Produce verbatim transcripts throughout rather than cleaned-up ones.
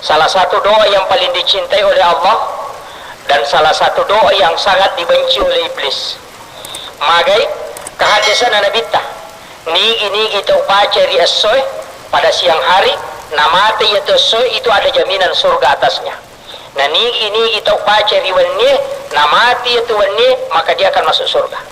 Salah satu doa yang paling dicintai oleh Allah dan salah satu doa yang sangat dibenci oleh iblis. Magai? Kehadisan Nabitta. Nigi-nigi tau baca ri essoe pada siang hari, namate iya tu essoe itu ada jaminan surga atasnya. Na nigi-nigi tau baca ri wennie, namate iya tu wennie, maka dia akan masuk surga.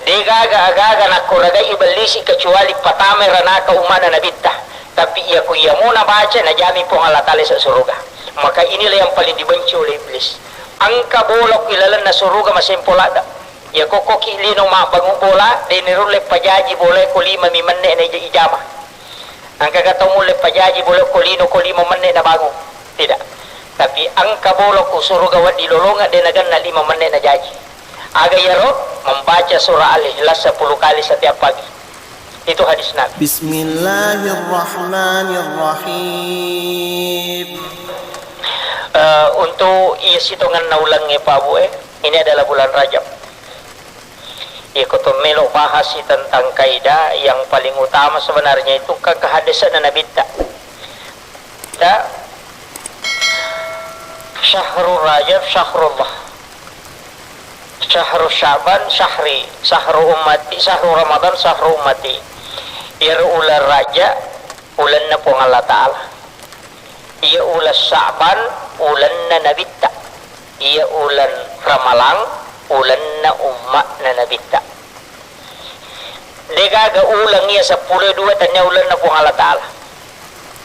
Degaga agaga nakkoragai ibellisi kecuali patamai ranaka ummana Nabitta. Tapi iya ku iyamo nabaca, najami Puang Allah Ta'ala esa suruga. Maka inilah yang paling dibenci oleh iblis. Engka bola ku ilalenna suruga masempo ladda. Iya kokkoki lino mabbangu bola, de nirulle pajaji bola ko lima mi menne na ija-, ijama. Engka ga tau mulle pajaji bola ko lino ko lima menne na bangu. Tidak. Tapi engka bola ku suruga waddi lolonga de naganna lima menne na jaji. Aga iyaro? Membaca surah Al-Ikhlas sepuluh kali setiap pagi. Itu hadis Nabi. Bismillahirrahmanirrahim. Eh, untuk iya sitongenna ulengnge, Pak Bu, eh, ini adalah bulan Rajab. Iya, ko to melo bahas tentang kaidah, yang paling utama sebenarnya itu ke-, kehadisan Nabitta. Ta, syahru Rajab syahrullah. Syahru Sya'ban syahri, syahru ummati, syahru Ramadan syahru ummati. Iyaro uleng Raja, ulenna Puang Allah Ta'ala. Iya uleng Sya'ban, ulenna Nabitta. Iya uleng Ramalang, ulenna umma'na Nabitta. Degaga uleng iya seppulo dua tania ulenna Puang Allah Ta'ala.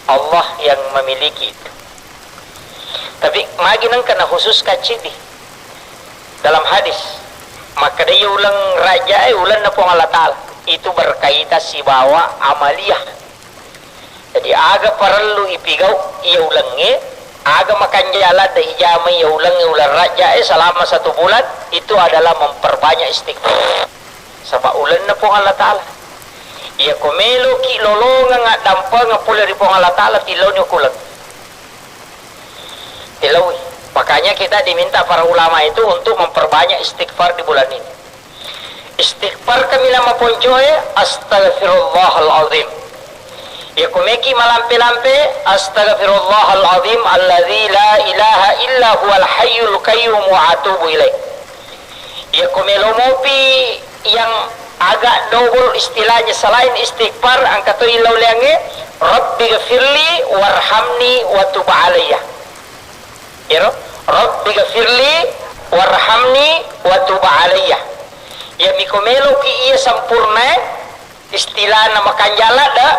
Allah yang memiliki itu. Tapi magi nengka na khusus kacidi dalam hadis. Maka dia uleng Raja, eh, ulenna Puang Allah Ta'ala. Itu berkaitan sibawa amaliyah. Jadi, aga parellu ipigau iya ulengnge, aga makanja ladde ijama iya ulengnge, uleng Raja e selama satu bulan, itu adalah memperbanyak istighfar. Saba ulenna Puang Allah Ta'ala. Iya ko meloki lolongeng addampengeng pole ri Puang Allah Ta'ala, tilauni ukuleng. Tilaui. Makanya kita diminta para ulama itu untuk memperbanyak istighfar di bulan ini. Istighfar kami lama poncoe, astagfirullahalazim. Ya kumeki malampe-lampe, astagfirullahalazim alladzi la ilaha illa huwal hayyul qayyum wa atubu ilaih. Ya kumelo mopi yang agak double istilahnya selain istighfar, angka to ilauleange, Rabbi gfirli warhamni wa tub alayya. Iyaro, Rabbi gfirli warhamni wa tub alayya. Iya miko meloki iya sampurnae, istilahna makanja ladde,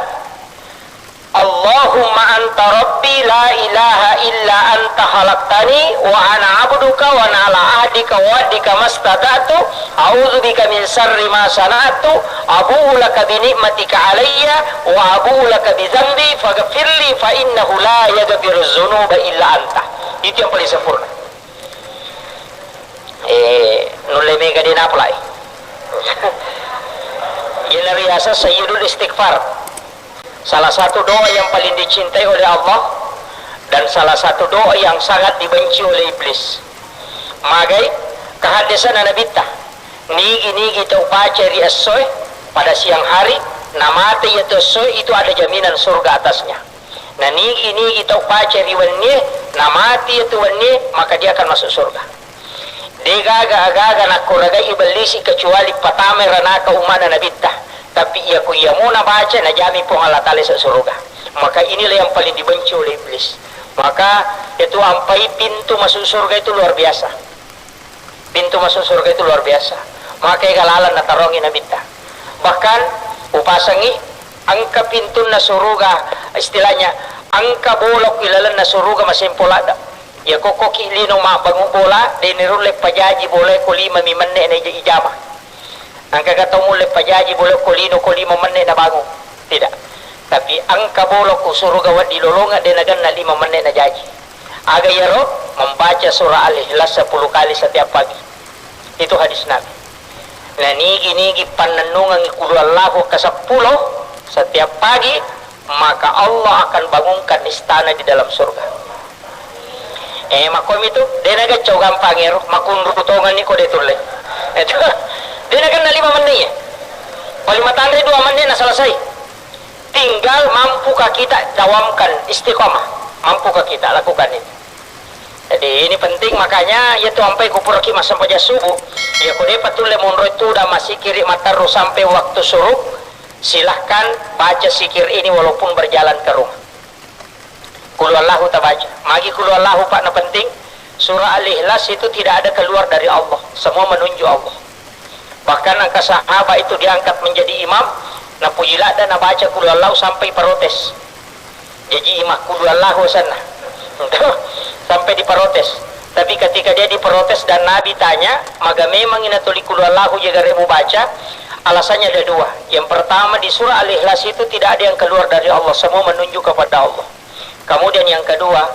Allahumma anta rabbi la ilaha illa anta khalaqtani wa ana abduka wa ana ala ahdika wa wa'dika mastata'tu, a'udzu bika min syarri ma sana'tu, abu'u laka bi ni'matika alayya wa abu'u laka bi dzanbi faghfirli fa innahu la yaghfirudz dzunuba illa anta. Itu yang paling sempurna. Eh, nulle mega de napalai. Iyana riaseng sayyidul istighfar. Salah satu doa yang paling dicintai oleh Allah dan salah satu doa yang sangat dibenci oleh iblis. Magai? Kehadisan Nabitta. Nigi-nigi tau baca ri essoe pada siang hari, namate iya tu essoe itu ada jaminan surga atasnya. Na nigi-nigi tau baca ri wennie, namati iya tu wennie, maka dia akan masuk surga. Degaga agaga nakkoragai ibellisi kecuali patamai ranaka ummana Nabitta. Tapi iya ku iyamo nabaca, najami Puang Allah Ta'ala esa suruga. Maka inilah yang paling dibenci oleh iblis. Maka itu ampai pintu masuk surga itu luar biasa. Pintu masuk surga itu luar biasa. Maka ega laleng natarongi Nabitta. Bahkan upasangi engka pintunna suruga, istilahnya engka bola ku ilalenna suruga masempo ladda. Iya kokkoki lino mabbangu bola, de nirulle pajaji bola ko lima mi menne na ija-, ijama. Engka ga tau mulle pajaji bola ko lino ko lima menne na bangu. Tidak. Tapi engka bola ku suruga waddi lolonga de naganna lima menne na jaji. Aga iyaro? Membaca surah Al-Ikhlas sepuluh kali setiap pagi. Itu hadis Nabi. Na nigi-nigi pannennungengi qul huwallahu ke sepuluh setiap pagi, maka Allah akan bangunkan istana di dalam surga. Eh, makkomi tu, de nagaccau gampang ero, makunru tongenni ko de tulle. Itu, de naganna lima menne ya. Paling matanre dua menne na selesai. Tinggal mampukah kita dawamkan istiqomah, mampukah kita lakukan itu. Jadi ini penting, makanya iya tu ampai kupuraki massempajang subuh. Iya ko depa tulle monro itu udah masikiri materru sampai waktu syuruk, silahkan baca zikir ini walaupun berjalan ke rumah. Qul huwallahu tabaca. Magi qul huwallahu, Pak, na penting. Surah Al-Ikhlas itu tidak ada keluar dari Allah. Semua menunjuk Allah. Bahkan angka sahabat itu diangkat menjadi imam, napuji ladda nabaca qul huwallahu sampai protes. Jaji imam qul huwallahu asenna. Sampai diprotes. Tapi ketika dia diprotes dan Nabi tanya, "Maga memang ina tuli qul huwallahu je gare mubaca?" Alasannya ada dua. Yang pertama, di surah Al-Ikhlas itu tidak ada yang keluar dari Allah, semua menunjuk kepada Allah. Kemudian yang kedua,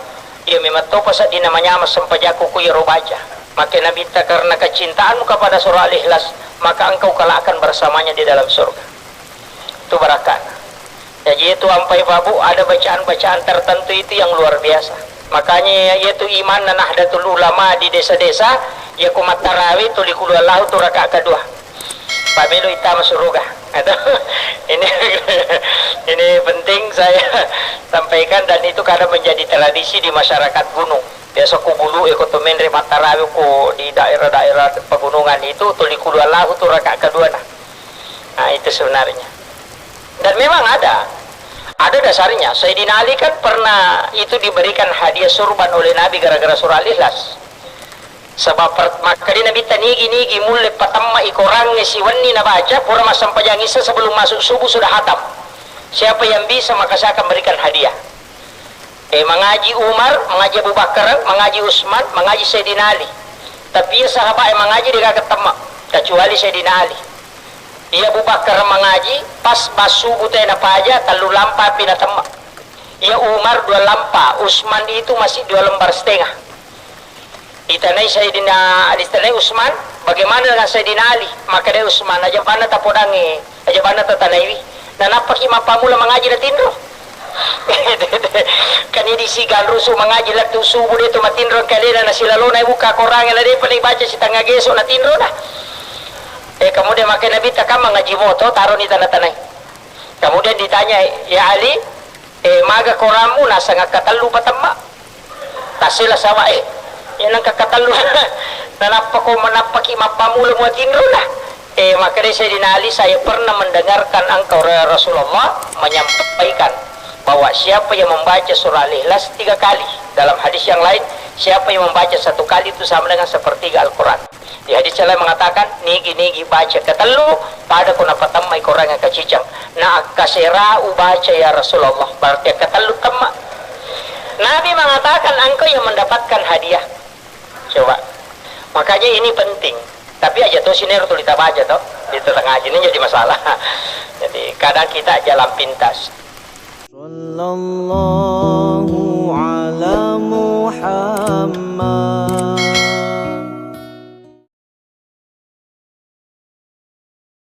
iya memang topa sedding namanyameng sempajakku ku iyaro baca. Maka Nabitta, "Karena kecintaanmu kepada surah Al-Ikhlas, maka engkau kelak akan bersamanya di dalam surga." Itu barakana. Jadi itu ampai babu, ada bacaan-bacaan tertentu itu yang luar biasa. Makanya itu imanna Nahdlatul Ulama di desa-desa, iya ko mattarawe tuli qul huwallahu tu rakaat kedua. Pamelo ittama suruga. Itu ini ini penting saya sampaikan, dan itu kadang menjadi tradisi di masyarakat gunung. Biasa ku bulu eko to menre mattarawe ko di daerah-daerah pegunungan itu tuli qul huwallahu tu rakaat keduana. Nah, itu sebenarnya. Dan memang ada. Ada dasarnya. Sayyidina Ali kan pernah itu diberikan hadiah surban oleh Nabi gara-gara surah Al-Ikhlas. Sebab per-, makkeda Nabitta, "Nigi-nigi mulle patamma'i Korangnge siwenni nabaca, pura massempajang Isya sebelum masuk subuh sudah hatam. Siapa yang bisa, maka saya akan berikan hadiah." Eh, mangaji Umar, mangaji Abu Bakar, mangaji Utsman, mangaji Sayyidina Ali. Tapi iya sahabat yang mangaji degaga temma, kecuali Sayyidina Ali. Iya Abu Bakar mangaji, pas bassubu te napaja, tellu lampa pi natemma. Iya Umar dua lampa, Utsman itu masih dua lembar setengah. Ditanai Sayyidina, ditanai Utsman, "Bagaimana dengan Sayyidina Ali?" Maka dia Utsman, "Aja banna tapodangi, aja banna tatanaiwi. Nanappaki mappamula mangaji natinro." Kan idi siganrusu mangaji lettu subuh de tu matinro kalena, nasilalona buka Korangnge na depa ni baca sitanga geso natinro na. Eh, kemudian maka Nabitta, "Kam mangaji moto, taroni tana-tanai." Kemudian ditanya, "Ya Ali, eh, maga Korammu?" "Nasanga katellu patemma." Tassela sawa, eh, iya nengka katellu. Nanappa ko manappaki mappamula muatinro na. Eh, makkedai Sayyidina Ali, "Saya pernah mendengarkan engkau, ya Rasulullah, menyampaikan bahwa siapa yang membaca surah Al-Ikhlas tiga kali." Dalam hadis yang lain, "Siapa yang membaca satu kali itu sama dengan sepertiga Al-Quran." Di hadis yang lain mengatakan, "Nigi-nigi baca katellu, pada ko napatemmai Korangnge kaciceng. Na akkaserau baca, ya Rasulullah." Berarti katellu temma. Nabi mengatakan, "Engkau yang mendapatkan hadiah." Coba. Makanya ini penting. Tapi aja to sinero tuli tabaca to. Itu tengah ini jadi masalah. Jadi kadang kita jalan pintas. Sallallahu ala Muhammad.